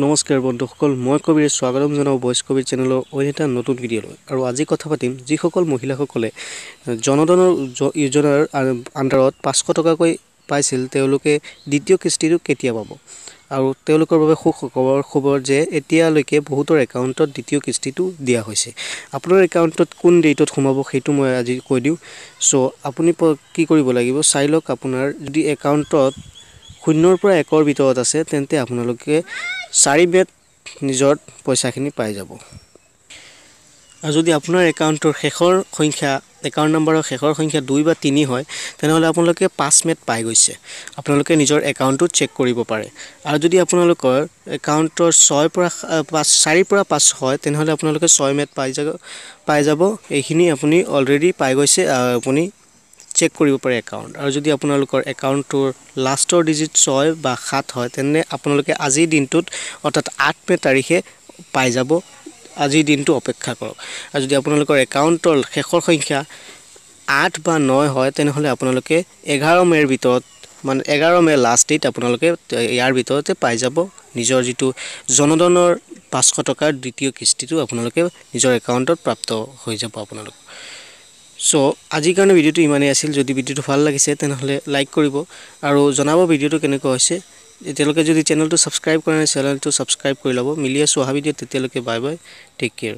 নমস্কাৰ বন্ধুসকল, মই কবিৰে স্বাগতম জনাওঁ ভইচ কবিৰ চেনেলৰ অইন এটা নতুন ভিডিঅ'লৈ। আৰু আজি কথা পাতিম যিসকল মহিলাসকলে জনধনৰ যোজনাৰ আণ্ডাৰত 500 টকাকৈ পাইছিল, তেওঁলোকে দ্বিতীয় কিস্তিটো কেতিয়া পাব আৰু তেওঁলোকৰ বাবে সুখবৰ খবৰ যে এতিয়ালৈকে বহুতৰ একাউণ্টত দ্বিতীয় কিস্তিটো দিয়া হৈছে। আপোনাৰ একাউণ্টত কোন ডেটত সোমাব সেইটো মই আজি কৈ দিওঁ। চ' আপুনি কি কৰিব লাগিব চাই লওক। আপোনাৰ যদি একাউণ্টত 0ৰ পৰা 1ৰ ভিতৰত আছে, তেন্তে আপোনালোকে 4 মে'ত নিজৰ পইচাখিনি পাই যাব। আৰু যদি আপোনাৰ একাউণ্টৰ শেষৰ সংখ্যা, একাউণ্ট নম্বৰৰ শেষৰ সংখ্যা 2 বা 3 হয়, তেনেহ'লে আপোনালোকে 5 মে'ত পাই গৈছে। আপোনালোকে নিজৰ একাউণ্টটো চেক কৰিব পাৰে। আৰু যদি আপোনালোকৰ একাউণ্টৰ 6ৰ পৰা 5, 4ৰ পৰা 5 হয়, তেনেহ'লে আপোনালোকে 6 মে'ত পাই যাব। এইখিনি আপুনি অলৰেডি পাই গৈছে, আপুনি চেক কৰিব পাৰে একাউণ্ট। আৰু যদি আপোনালোকৰ একাউণ্টটোৰ লাষ্টৰ ডিজিট 6 বা 7 হয়, তেনে আপোনালোকে আজিৰ দিনটোত, অৰ্থাৎ 8 মে' তাৰিখে পাই যাব। আজিৰ দিনটো অপেক্ষা কৰক। আৰু যদি আপোনালোকৰ একাউণ্টৰ শেষৰ সংখ্যা 8 বা 9 হয়, তেনেহ'লে আপোনালোকে 11 মে'ৰ ভিতৰত, মানে 11 মে' লাষ্ট ডেট, আপোনালোকে ইয়াৰ ভিতৰতে পাই যাব। নিজৰ যিটো জনধনৰ 500 টকাৰ দ্বিতীয় কিস্তিটো আপোনালোকে নিজৰ একাউণ্টত প্ৰাপ্ত হৈ যাব আপোনালোক। চ' আজিৰ কাৰণে ভিডিঅ'টো ইমানেই আছিল। যদি ভিডিঅ'টো ভাল লাগিছে, তেনেহ'লে লাইক কৰিব আৰু জনাব ভিডিঅ'টো কেনেকুৱা হৈছে। এতিয়ালৈকে যদি চেনেলটো ছাবস্ক্ৰাইব কৰা নাই, চেনেলটো ছাবস্ক্ৰাইব কৰি ল'ব। মিলি আছোঁ অহা ভিডিঅ'ত, তেতিয়ালৈকে বাই বাই, টেক কেয়াৰ।